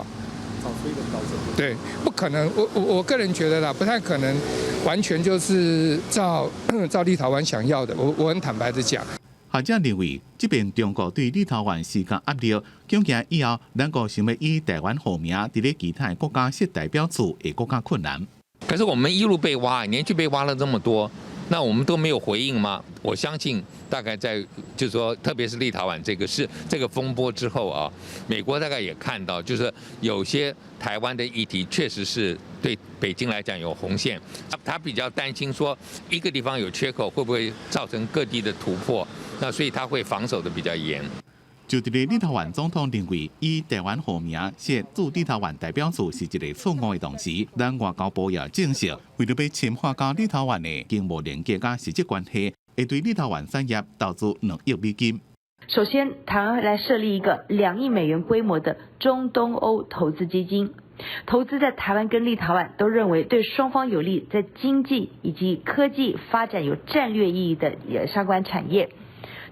找出一個標準。對，不可能，我個人覺得啦，不太可能完全就是照立陶宛想要的。我很坦白的講。學者認為，這邊中國對立陶宛施加壓力，恐驚以後咱國想欲以台灣號名佇咧其他國家設代表處，會閣較困難。可是我們一路被挖，連續被挖了這麼多，那我們都沒有回應嗎？我相信大概在就是說，特別是立陶宛這個事這個風波之後啊，美國大概也看到，就是有些台灣的議題確實是對北京來講有紅線，他比較擔心說一個地方有缺口，會不會造成各地的突破？那所以他會防守得比較嚴。就佇咧立陶宛總統認為以台灣號名設駐立陶宛代表處是一個錯誤的同時，咱外交部也證實，為著欲深化佮立陶宛的經貿連結佮實質關係，會對立陶宛產業投資2億美金。首先，台灣來設立一個2億美元規模的中東歐投資基金，投資在台灣跟立陶宛都認為對雙方有利，在經濟以及科技發展有戰略意義的相關產業，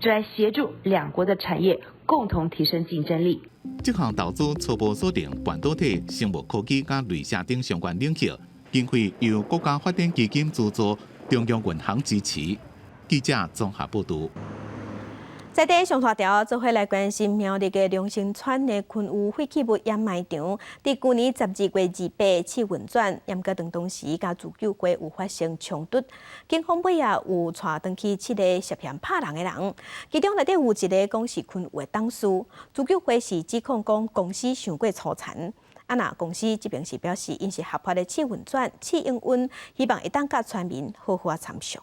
就來協助兩國的產業共同提升競爭力。這項投資初步鎖定半導體、生物科技佮鐳射等相關領域，經費由國家發展基金資助，中央銀行支持。記者綜合報導。在佇上大條，做伙來關心苗栗的龍興村的昆有廢棄物掩埋場，佇舊年12月28試運轉，毋過當時佮自救會有發生衝突，警方尾仔有帶轉去七個涉嫌拍人的人，其中內底有一个講是昆有的董事，自救會是指控講公司傷過粗殘，啊若公司這邊是表示𪜶是合法的試運轉、試營運，希望會當佮村民好好仔參詳。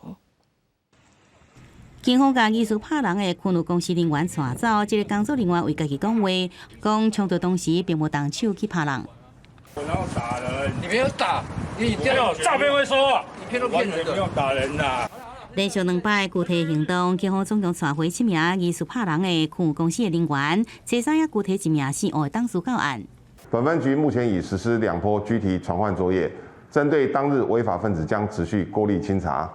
警方共疑似拍人的昆有公司人員帶走，這个工作人員為家己講話，講衝突當時並無動手去拍人。我哪有打人？你沒有打，你沒有詐騙會說話，你騙都騙人的。沒有打人吶。連續兩擺具體行動，警方總共帶回七名疑似拍人的昆有公司的人員，初三也拘提一名姓王的董事到案。本分局目前已實施兩波拘提傳喚作業，針對當日違法分子將持續鍋力清查。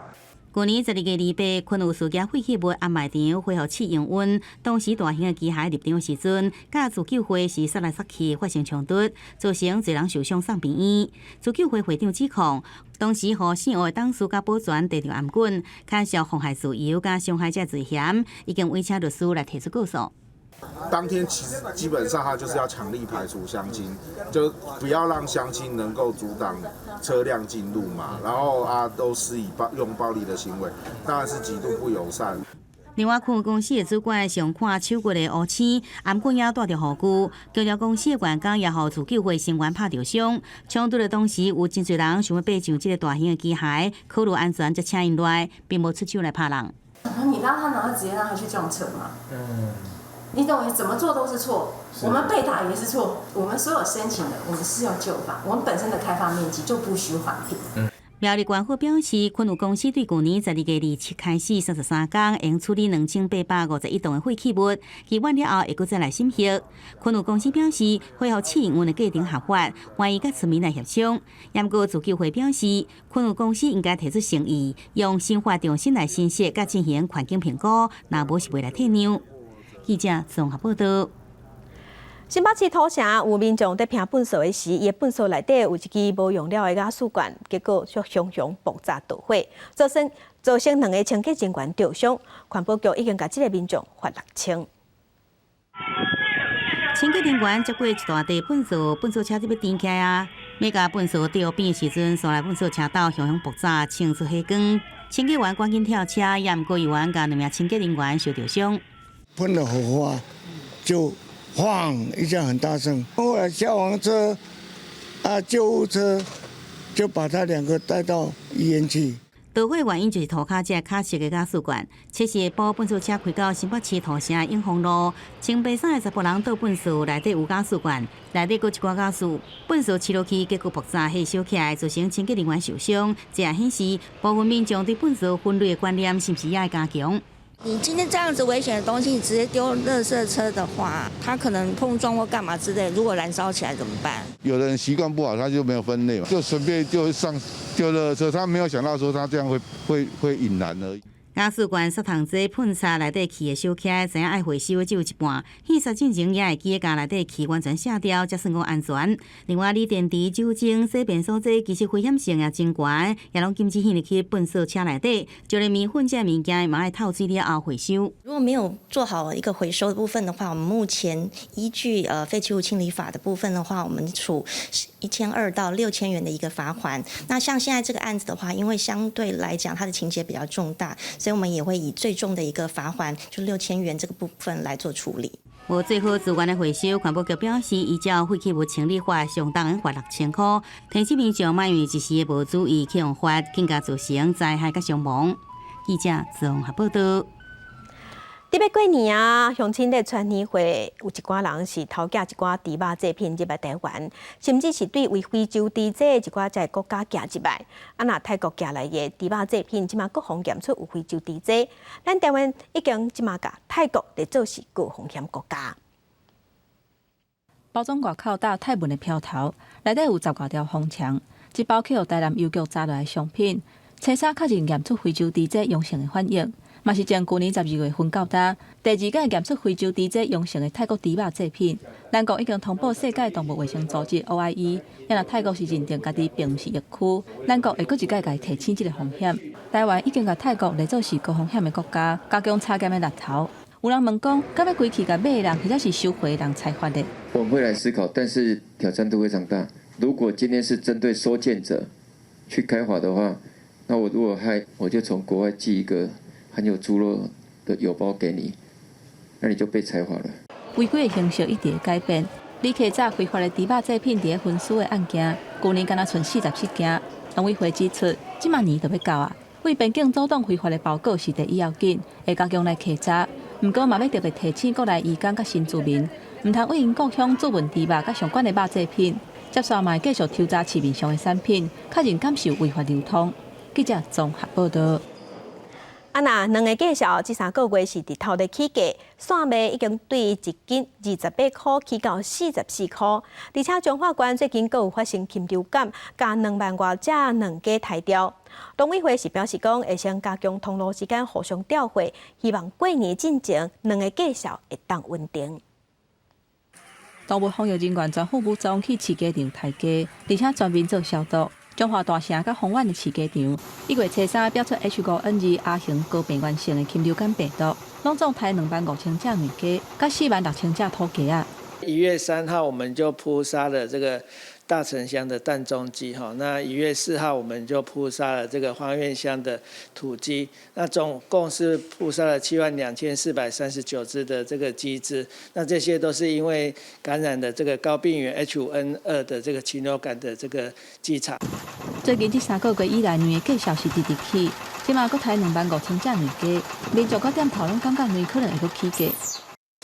舊年12月28，昆有事業廢棄物掩埋場恢復試營運，當時大型的機械入場時陣，佮自救會是殺來殺去發生衝突，造成濟人受傷送病院。自救會會長指控，當時予姓王的董事佮保全提著頷棍，牽涉妨害自由佮傷害者罪嫌，已經委請律師來提出告訴。當天其實基本上他就是要強力排除鄉親，就不要讓鄉親能夠阻擋車輛進入嘛。然後啊，都是以用暴力的行為，當然是極度不友善。另外，昆有公司的主管上看手骨的烏青，頷棍也帶著護具，強調公司的員工也予自救會成員拍著傷。衝突的當時，有真濟人想欲爬上這个大型的機械，考慮安全才請𪜶落來，並無出手來拍人。你讓他，難道直接讓他去撞車嗎？你懂我怎麼做都是錯，我們被打也是錯。我們所有申請的，我們是用舊法，我們本身的開發面積就不需環評。苗栗縣府表示，昆有公司對舊年12月27開始33工，用處理2851噸的廢棄物，期滿了後會閣再來審核。昆有公司表示，恢復試營運的過程合法，歡迎佮村民來協商。毋過自救會表示，昆有公司應該提出誠意，用新法重新來申請，佮進行環境評估，若無是袂來退讓。記者綜合報道。新北市土城有民眾佇拼糞埽的時，伊的糞埽內底有一支無用了的瓦斯罐，結果卻熊熊爆炸著火，造成兩个清潔人員著傷。環保局已經共這个民眾罰6000。清潔人員接過一大袋糞埽，糞埽車就欲停起來啊！欲共糞埽丟邊的時陣，紲來糞埽車斗熊熊爆炸，衝出火光。清潔員趕緊跳車，也毋過猶原共兩名清潔人員受著傷。噴了火花就晃一下很大聲，後來消防車啊救護車就把他兩個帶到醫院去。導火原因就是塗跤這跤色的瓦斯罐。測試下晡糞埽車開到新北市土城永豐路，穿白衫的查埔人倒糞埽，內底有瓦斯罐，內底閣一寡瓦斯，糞埽拭落去，結果爆炸，火燒起來，造成清潔人員受傷。這也顯示部分民眾對糞埽分類的觀念是毋是也愛加強？你今天這樣子危險的東西，你直接丟垃圾車的話，它可能碰撞或幹嘛之類，如果燃燒起來怎麼辦？有的人習慣不好，他就沒有分類嘛，就隨便就上丟垃圾車，他沒有想到說他這樣會引燃而已。瓦斯罐殺蟲劑噴灑內底氣會燒起來，知影愛回收的只有一半。戲殺進前也會記得共內底氣完全卸掉，才算講安全。另外，鋰電池、酒精、洗便所這其實危險性也真懸，也攏禁止放入去糞埽車內底。就連麵粉這物件，嘛愛透水了後回收。如果沒有做好一個回收的部分的話，我們目前依據廢棄物清理法的部分的話，我們處1200到6000元的一個罰鍰。那像現在這個案子的話，因為相對來講它的情節比較重大，所以我們也會以最重的一個罰鍰，就六千元這個部分來做處理。無做好資源的回收，環保局表示，依照廢棄物清理法，上重罰6000箍。提醒民眾莫因為一時的無注意去予罰，更加造成災害佮傷亡。記者綜合報道。特別過年啊，鄉親咧傳年貨，有一寡人是偷寄一寡豬肉製品入來台灣，甚至是對位非洲豬這一寡這國家寄入來。啊，若泰國寄來的豬肉製品，這馬閣予檢出有非洲豬災，咱台灣已經這馬共泰國列做是高風險國家。包裝外口貼泰文的標頭，內底有十外條紅腸，這包去予台南郵局查落來商品，初三確認驗出非洲豬災陽性的反應。嘛是從舊年12月份到今，第二擺驗出非洲豬災陽性的泰國豬肉製品。咱國已經通報世界動物衛生組織 OIE，若泰國是認定家己並毋是疫區，咱國會閣一擺共伊提醒這個風險。台灣已經共泰國列做是高風險的國家，加強查檢的力頭。有人問講，敢欲規氣共買的人，或者是收貨的人裁罰咧？我們會來思考，但是挑戰度非常大。如果今天是針對收件者去開罰的話，那我如果還我就從國外寄一個含有豬肉的郵包給你，那你就被裁罰了。違規的形式一直改變。旅客詐非法的豬肉製品佇咧分輸的案件，舊年敢若賰47件。農委會指出，這馬年就欲到啊，對邊境阻擋非法的包裹是第一要緊，會加強來稽查。毋過嘛，欲特別提醒國內移工佮新住民，毋通對𪜶故鄉注運豬肉佮相關的肉製品，接續嘛會繼續抽查市面上的產品，確認敢是有違法流通。記者綜合報道。啊，若卵的價數，這3個月是直透咧起價，散賣已經對一斤28箍起到44箍，而且彰化縣最近閣有發生禽流感，共2萬外隻卵雞刣掉。農委會是表示講，會先加強通路之間互相調貨，希望過年進前卵的價數會當穩定。動物防疫人員全副武裝去飼雞場刣雞，而且全面做消毒。彰化大城佮豐原的飼雞場，1月初3標出 H5N2 亞型高病原性的禽流感病毒，攏總刣25,000隻卵雞，佮46,000隻土雞仔。 1月3號，我們就撲殺了這個大城鄉的蛋中雞，哈，那1月4號我們就撲殺了這個芳苑鄉的土雞，那總共是撲殺了72,439隻的這個雞隻，那這些都是因為感染的這個高病原 H5N2 的這個禽流感的這個雞場。最近這3個月以來，卵的價數是直直起，這馬閣刣25,000隻卵雞，民眾佮店頭攏感覺卵可能會閣起價。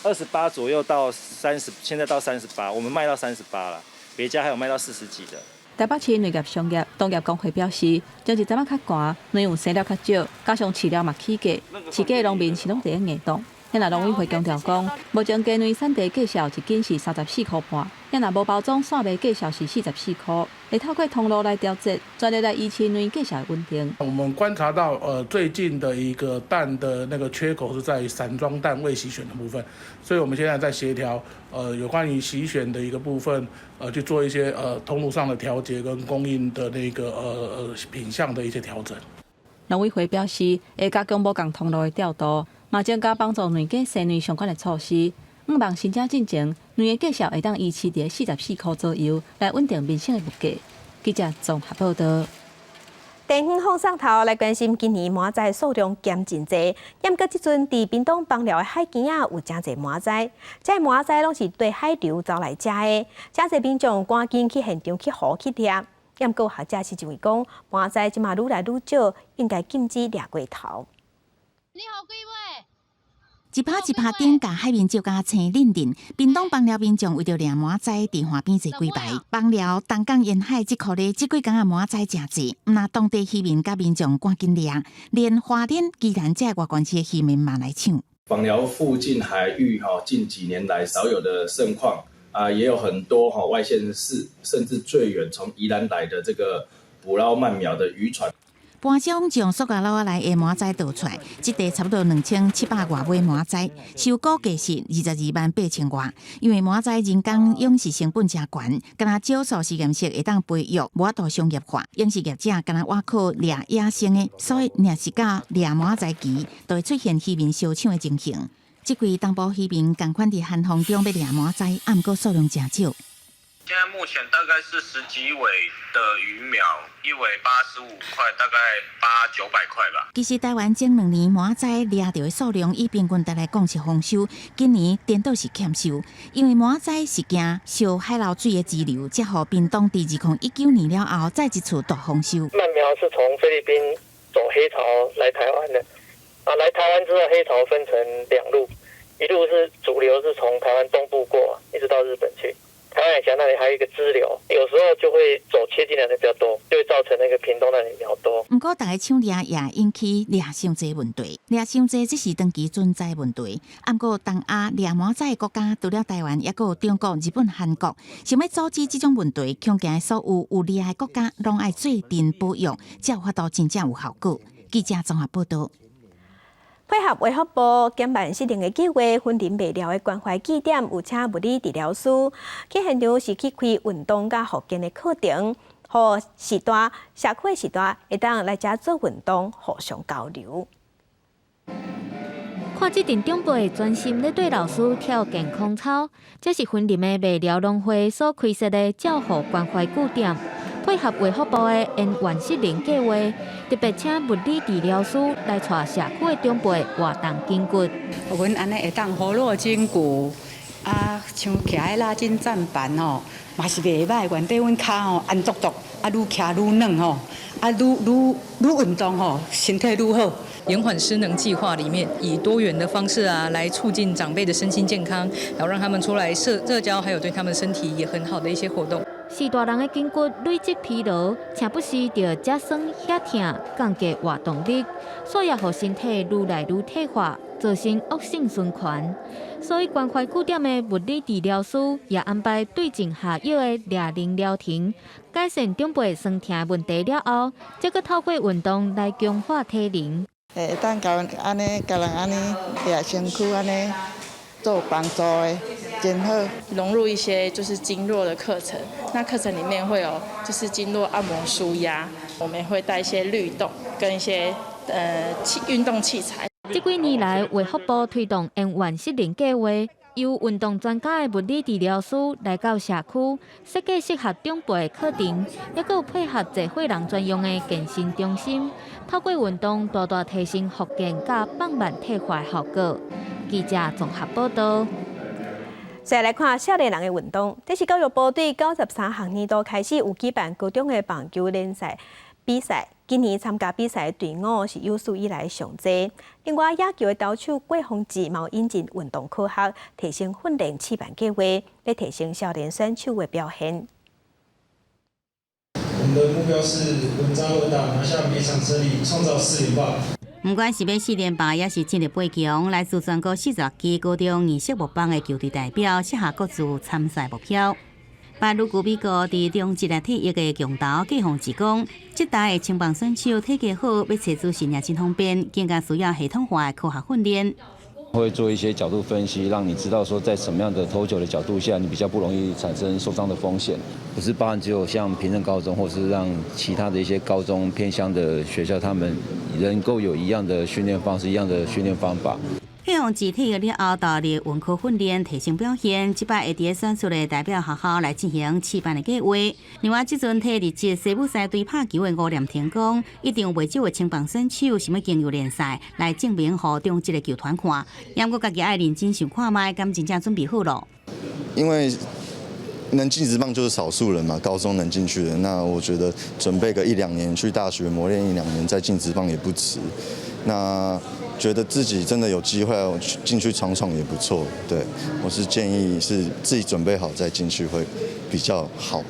28左右到30，現在到三十八，我們賣到三十八了，別家還有賣到40幾的。台北市卵業商業同業公會表示，前一陣仔較寒，卵有生了較少，加上飼料嘛起價，飼雞農民是攏佇咧硬擋。啊若農委會強調講，目前雞卵產地價數一斤是34箍半，啊若無包裝散賣價數是44箍，會透過通路來調節，全力來維持卵價數的穩定。我們觀察到，最近的一個蛋的那個缺口是在於散裝蛋未洗選的部分，所以我們現在在協調，有關於洗選的一個部分，去做一些通路上的調節跟供應的那個品項的一些調整。農委會表示，會加強無仝通路的調度，嘛增加幫助卵雞生卵相關的措施。向望申請進前，卵的價數會當維持佇44箍左右，來穩定民生的物價。記者綜合報道。電視放送頭來關心今年蟆仔數量減真濟，毋過這陣佇屏東枋寮的海墘仔有誠濟蟆仔，這蟆仔攏是綴海流走來遮的，誠濟民眾趕緊去現場去捕去掠。毋過學者是認為講，蟆仔這馬愈來愈少，應該禁止掠過頭。一拍一拍頂，共海面照甲青輪輪。屏東枋寮民眾為著掠蟆仔，佇岸邊坐幾排。枋寮東港沿海這箍咧，這幾工仔蟆仔誠濟，毋但當地漁民佮民眾趕緊掠，連花蓮、宜蘭這外縣市的漁民嘛來搶。枋寮附近海域哈，近幾年來少有的盛況啊，也有很多哈外縣市，甚至最遠從宜蘭來的這個捕撈鰻苗的漁船。搬箱將塑膠簍仔內的蟆仔倒出來，這塊差不多2700外尾蟆仔，收估計是22萬8千外。因為蟆仔人工養殖成本誠懸，敢若少數實驗室會當培育，無法度商業化。養殖業者敢若倚靠掠野生的，所以若是到掠蟆仔期，就會出現漁民相搶的情形。這幾東部漁民仝款佇寒風中欲掠蟆仔，毋過數量誠少。現在目前大概是十幾尾的魚苗，一尾85塊，大概八九百塊吧。其實台灣前兩年蟆仔掠著的數量，以平均值來講是豐收，今年顛倒是欠收，因為蟆仔是驚受海流水的支流，才予屏東佇2019年了後再一次大豐收。鰻苗是從菲律賓走黑潮來台灣的，啊，來台灣之後黑潮分成兩路，一路是主流是從台灣東部過，一直到日本去。台灣海峽那裡還有一個支流，有時候就會走切進來的比較多，就會造成那個屏東那裡比較多。毋過，逐家搶掠也引起掠傷濟問題，掠傷濟這是長期存在問題。毋過，東亞掠蟆仔的國家，除了台灣，抑閣有中國、日本、韓國，想欲阻止這種問題，恐驚所有有掠的國家攏愛做陣保育，才有法度真正有效果。記者綜合報道。配合衛福部減慢失能的計劃，雲林麥寮的關懷據點有請物理治療師去現場是去開運動佮復健的課程，予序大社區的序大會當來遮做運動，互相交流。看這陣長輩專心咧綴老師跳健康操，這是雲林的麥寮農會所開設的照護關懷據點。配合衛福部的延緩失能計劃，特別請物理治療師來帶社區的長輩活動筋骨。阮按呢會當活絡筋骨，啊，像徛咧拉筋站板吼，嘛是袂䆀。原底阮跤吼按足足，啊，愈徛愈軟吼，啊，愈愈愈運動吼，身體愈好。延緩失能計劃裡面，以多元的方式啊，來促進長輩的身心健康，然後讓他們出來社交，還有對他們身體也很好的一些活動。序大人的筋骨累積疲勞，請不時著遮酸遐疼，降低活動力，所以予身體愈來愈退化，造成惡性循環。所以關懷據點的物理治療師也安排對症下藥的掠能療程，改善長輩酸疼問題了後，才閣透過運動來強化體能。會當共按呢，共人按呢掠身軀按呢做幫助的，真好。融入一些就是經絡的課程，那課程裡面會有就是經絡按摩舒壓，我們會帶一些律動跟一些運動器材。這幾年來，衛福部推動延緩失能計劃，由運動專家的物理治療師來到社區，設計適合長輩的課程，抑閣有配合濟歲人專用的健身中心，透過運動大大提升復健佮放慢退化效果。記者綜合報道。再來看少年人的運動，這是教育部對93學年度開始有舉辦高中的棒球聯賽比賽。今年參加比賽的隊伍是有史以來上濟。另外，野球的投手郭泓志嘛引進運動科學，提升訓練試辦計劃，來提升少年選手的表現。我們的目標是穩紮穩打，拿下每場勝利，創造四連霸。毋管是欲四連霸，抑是進入八強，來自全國46支高中硬式木棒的球隊代表，設下各自參賽目標。白女球美國佇中職來退役的強投季鳳志講，這代的青棒選手體格好，欲揣主線也真方便，更加需要系統化的科學訓練。會做一些角度分析，讓你知道說在什麼樣的投球的角度下，你比較不容易產生受傷的風險。不是包含只有像平鎮高中，或是讓其他的一些高中偏鄉的學校，他們能夠有一樣的訓練方式，一樣的訓練方法。希望自退役了後投入文科訓練，提升表現。這擺會佇選出的代表學校來進行試班的計劃。另外，這陣替日職西武獅隊拍球的吳念庭講，一定有袂少的青棒選手想欲經由聯賽來證明予中職的球團看。毋過家己愛認真想看覓，敢真正準備好囉。因為能進職棒就是少數人嘛，高中能進去的，那我覺得準備個一兩年去大學磨練一兩年再進職棒也不遲。那覺得自己真的有機會進去闖闖也不錯，對，我是建議是自己準備好再進去會比較好。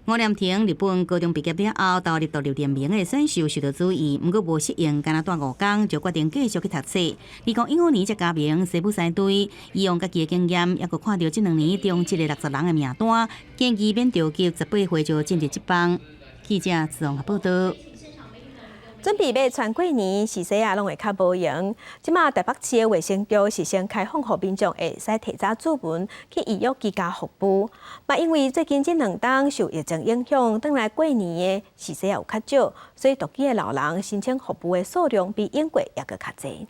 吳念庭日本高中畢業了後，投入獨立聯盟的選秀受到注意，毋過無適應，干焦蹛五工就決定繼續去讀冊。2015年才加盟西武獅隊，伊用家己的經驗，抑閣看著這兩年中職的60人的名單，建議免著急，18歲就進入職棒。記者綜合報道。準備欲傳過年，時勢啊，攏會較無閒。這馬台北市的衛生局是先開放予民眾會使提早註文去預約居家服務。嘛，因為最近這兩冬受疫情影響，轉來過年的時勢也有較少，所以獨居的老人申請服務的數量比往過也閣較濟。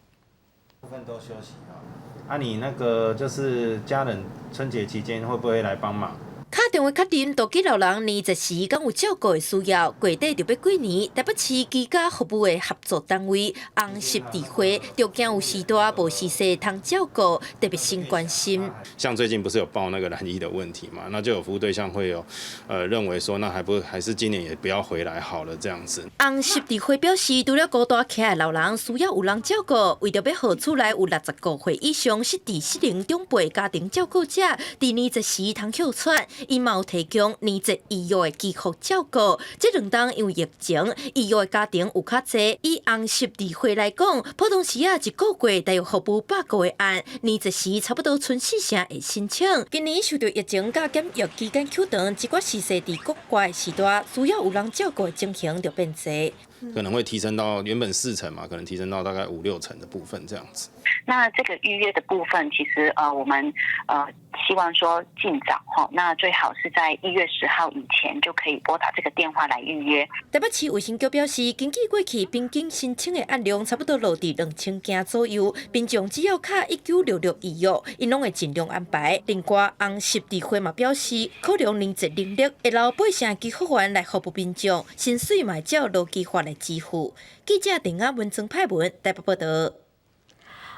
部分都休息啊，啊，你那個就是家人春節期間會不會來幫忙？敲電話確認，獨居老人年節時敢有照顧的需要，月底就欲過年，台北市居家服務的合作單位紅十字會，就驚有序大無序細通照顧，特別先關心。像最近不是有報那個染疫的問題嘛？那就有服務對象會有，認為說，那還不還是今年也不要回來好了這樣子。紅十字會表示，除了孤單徛的老人需要有人照顧，為著欲予厝內有65歲以上失智失能長輩家庭照顧者，佇年節時通歇喘。伊嘛有提供年節預約的居服照顧。這兩冬因為疫情，預約的家庭有較濟。以紅十字會來講，普通時啊一個月大約服務100個案，年節時差不多賰四成會申請。今年受著疫情佮檢疫期間延長，這寡序細佇國外時代需要有人照顧的情形就變濟。可能會提升到原本四成嘛，可能提升到大概五六成的部分這樣子。那這個預約的部分，其實我們希望說盡早哈，那最好是在1月10號以前就可以撥打這個電話來預約。台北市衛生局表示，根據過去平均申請的案量差不多落佇2000件左右，民眾只要敲1966預約，𪜶攏會盡量安排。另外，紅十字會嘛表示，考量年節人力，會留八成居服員來服務民眾，薪水嘛會照勞基法來支付。記者鄧亞文、曾派文台北報道。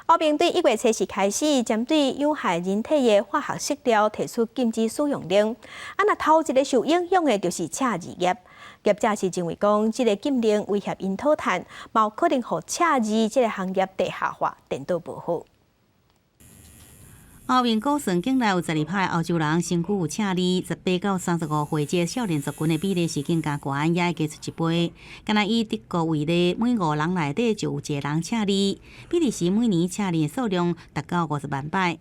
歐盟對1月初四開始，針對有害人體的化學色料提出禁止使用令。啊，若頭一个受影響的就是赤字業。業者是認為講，這个禁令威脅𪜶討趁，嘛有可能予赤字這个行業地下化，顛倒無好。歐盟估算境內有12%歐洲人身軀有赤字，18到35歲這少年族群的比例是更加懸，也會加出一倍。干焦以德國為例，每五人內底就有一个人赤字，比利時每年赤字的數量達到50萬擺。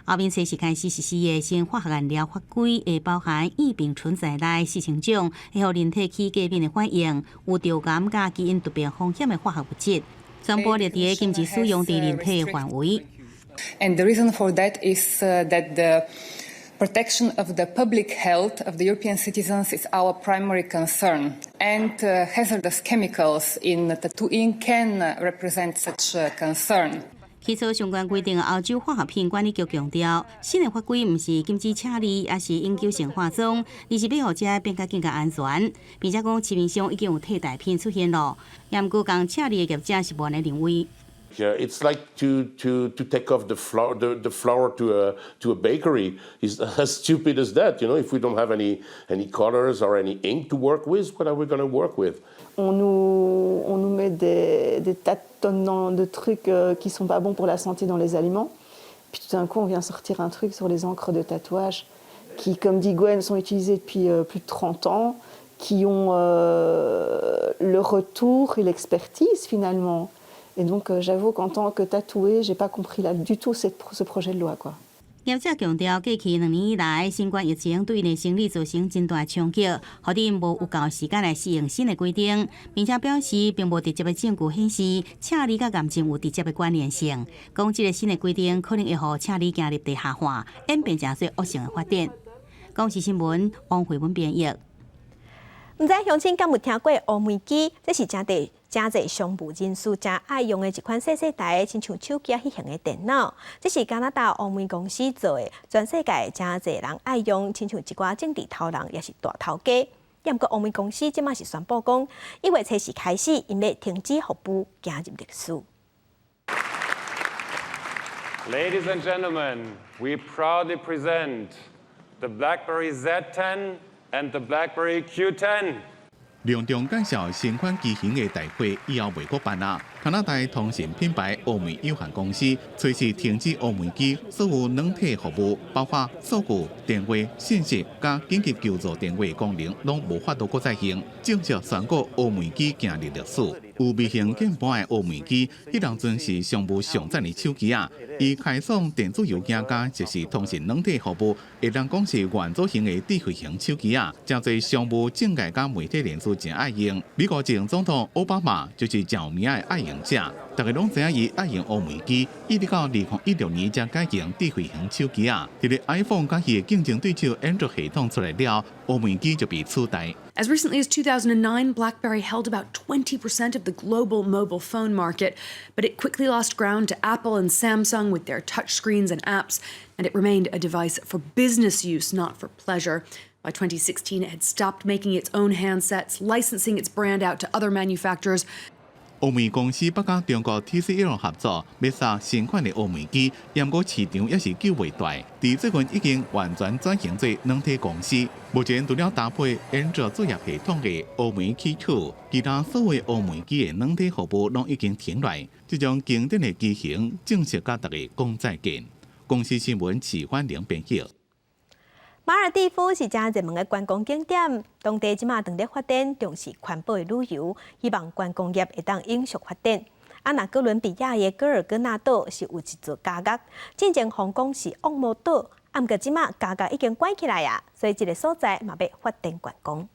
歐盟初四開始實施的新化學顏料法規，會包含異丙醇在內4000種會予人體起過敏的反應、有致癌佮基因突變風險的化學物質，全部列佇禁止使用佇人體的範圍。 And the reason for that is that the protection of the public health of the European citizens is our primary concern. And hazardous chemicals in tattoo ink can represent such a concern. 起草相關規定的歐洲化學品管理局強調，新的法規毋是禁止赤字，抑是永久性化妝，而是欲予這變甲更加安全。並且講市面上已經有替代品出現囉。毋過仝赤字的業者是無按呢認為。 Yeah, it's like to take off the flour to a bakery. It's as stupid as that. If we don't have any colors or any ink to work with, what are we going to work with? On nous met des tas de tonnes de trucs qui sont pas bons pour la santé dans les aliments. Puis tout d'un coup, on vient sortir un truc sur les encres de tatouage qui, comme dit Gwen, sont utilisées depuis plus de 30 ans, qui ont le retour et l'expertise finalement. Et donc j'avoue qu'en tant que tatouée, j'ai pas compris là du tout ce projet de loi, quoi. 業者強調，過去2年以來，新冠疫情對𪜶的生理造成真大衝擊，予𪜶無有夠時間來適應新的規定，並且表示並無直接的證據顯示赤字佮癌症有直接的關聯性。講這个新的規定可能會予赤字行入地下化，演變成做惡性的發展。公視新聞王慧文編譯。毋知鄉親敢有聽過烏梅機？這是誠濟誠濟商務人士誠愛用的一款細細台，親像手機彼型的電腦。這是加拿大烏梅公司做的，全世界誠濟人愛用，親像一寡政治頭人抑是大頭家。毋過烏梅公司這馬是宣布講，1月初四開始，𪜶欲停止服務，行入歷史。 Ladies and gentlemen, we proudly present the BlackBerry Z10 and the BlackBerry Q10。隆重介紹新款機型的大會以後袂閣辦啦。加拿大通訊品牌烏梅有限公司隨時停止烏梅機所有軟體服務，包括數據、電話、信息佮緊急求助電話功能，攏無法度閣再用，正式宣告烏梅機行入歷史。有微型鍵盤的烏梅機，彼當陣是商務上讚的手機仔，伊開創電子郵件佮即時通訊軟體服務，會當講是元祖型的智慧型手機仔，誠濟商務政界佮媒體人士誠愛用。美國前總統奧巴馬就是誠有名的愛用者，大家攏知影伊愛用烏梅機，一直到2016年才改用智慧型手機仔。佇咧 iPhone 佮伊的競爭對手安卓系統出來了，烏梅機就被取代。 As recently as 2009, BlackBerry held about 20% of the global mobile phone market, but it quickly lost ground to Apple and Samsung with their touchscreens and apps, and it remained a device for business use, not for pleasure. By 2016, it had stopped making its own handsets, licensing its brand out to other manufacturers. 烏梅公司捌佮中國 TCL 合作，欲殺新款的烏梅機，毋過市場猶是救袂大。佇最近已經完全轉型做軟體公司，目前除了搭配安卓作業系統的烏梅 Q2，其他所有烏梅機的軟體服務攏已經停落。這種經典的機型正式佮大家講再見。公視新聞齊歡玲編譯。馬爾地夫是誠熱門的觀光景點，當地這馬當咧發展重視環保的旅遊，希望觀光業會當永續發展。啊，若哥倫比亞的戈爾戈納島是有一座監獄，進前予人講是惡魔島，啊，毋過這馬監獄已經關起來啊，所以這个所在嘛欲發展觀光。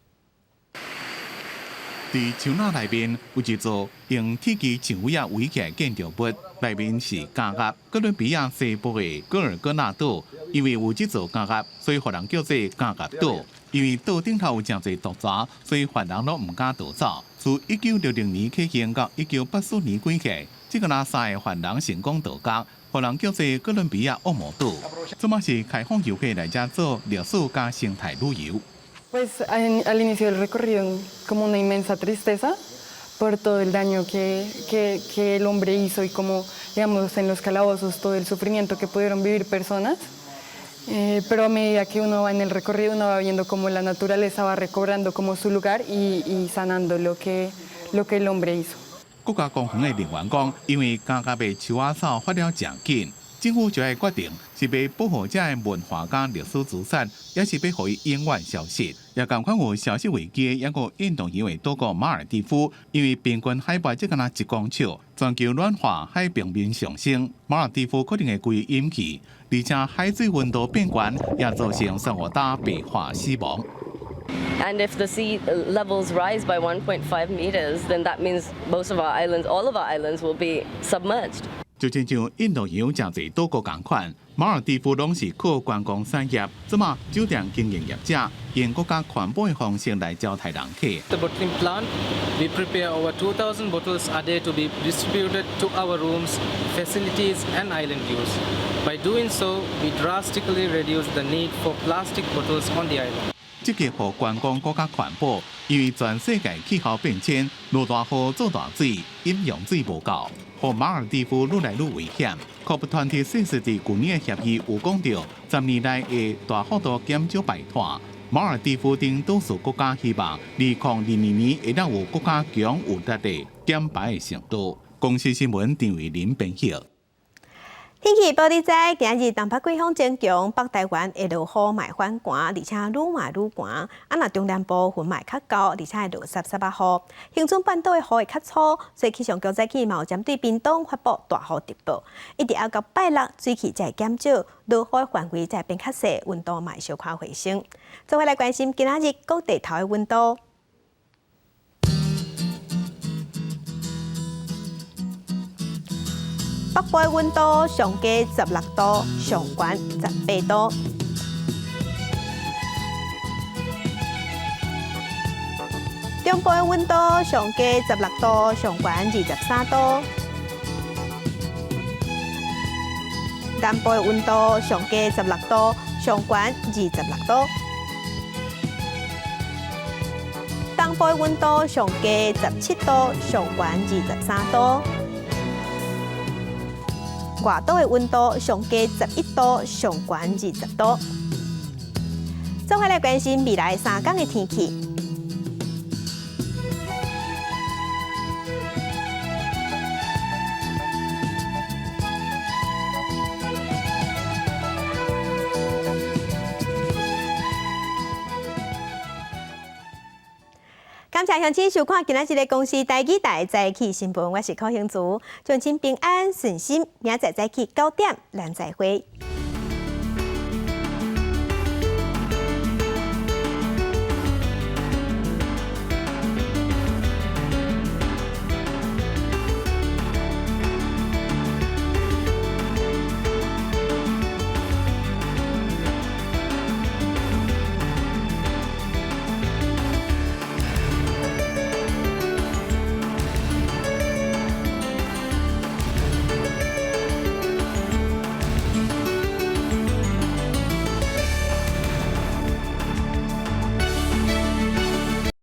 佇樹林內面有一座用鐵枝樹仔圍起來建築物，內面是監獄。哥倫比亞西部的戈爾戈納島，因為有這座監獄，所以予人叫做監獄島。因為島頂頭有誠濟毒蛇，所以犯人攏毋敢逃走。自1960年啟用到1984年關起來，這个若三个犯人成功逃獄，予人叫做哥倫比亞惡魔島。這馬是開放遊客來遮做歷史佮生態旅遊。 Pues al inicio del recorrido como una inmensa tristeza por todo el daño que el hombre hizo y como, digamos, en los calabozos todo el sufrimiento que pudieron vivir personas. Pero a medida que uno va en el recorrido, uno va viendo cómo la naturaleza va recobrando como su lugar y sanando lo que el hombre hizo. 國家公園的人員講，因為監獄的樹仔草發了誠緊，政府就愛決定是欲保護遮的文化佮歷史資產，抑是欲予伊永遠消失。也仝款有消失危機的一個印度洋的島國馬爾地夫，因為平均海拔只敢若1公尺，全球暖化海平面上升，馬爾地夫可能會規淹去，而且海水溫度變懸，也造成珊瑚礁白化死亡。 And if the sea levels rise by 1.5 meters, then that means most of our islands, all of our islands will be submerged. 就親像印度洋誠濟島國仝款，馬爾地夫攏是靠觀光產業，這馬酒店經營業者用閣較環保的方式來招刣人客。 The bottling plant, we prepare over 2,000 bottles a day to be distributed to our rooms, facilities and island use. By doing so, we drastically reduce the need for plastic bottles on the island. 積極予觀光閣較環保，因為全世界氣候變遷，落大雨做大水，飲用水無夠，予馬爾地夫愈來愈危險。COP26佇舊年的協議有講著，10年內會大幅度減少排碳。馬爾地夫等島嶼國家希望，2022年會當有閣較強有力的減排的程度。公視新聞陳偉林編譯。天氣報你知，今日東北季風增強，北台灣會落雨，嘛會反寒，而且愈來愈寒。啊，若中南部雲嘛會較厚，而且會落濕濕仔雨。恆春半島的雨會較粗，所以氣象局早起嘛有針對屏東發布大雨特報。一直到拜六水汽才會減少，落雨的範圍才會變較細，溫度嘛會小可回升。做伙來關心今仔日各地頭的溫度。北部的溫度上低16度，上懸18度。中部的溫度上低16度，上懸23度。南部的溫度上低16度，上懸26度。東部的溫度上低17度，上懸23度。外島的溫度上低11度，上懸20度。做伙來關心未來3天的天氣。感謝鄉親收看今仔日的公視台語台早起新聞，我是柯興竹，祝親平安順心，明仔載早起9點，咱再會。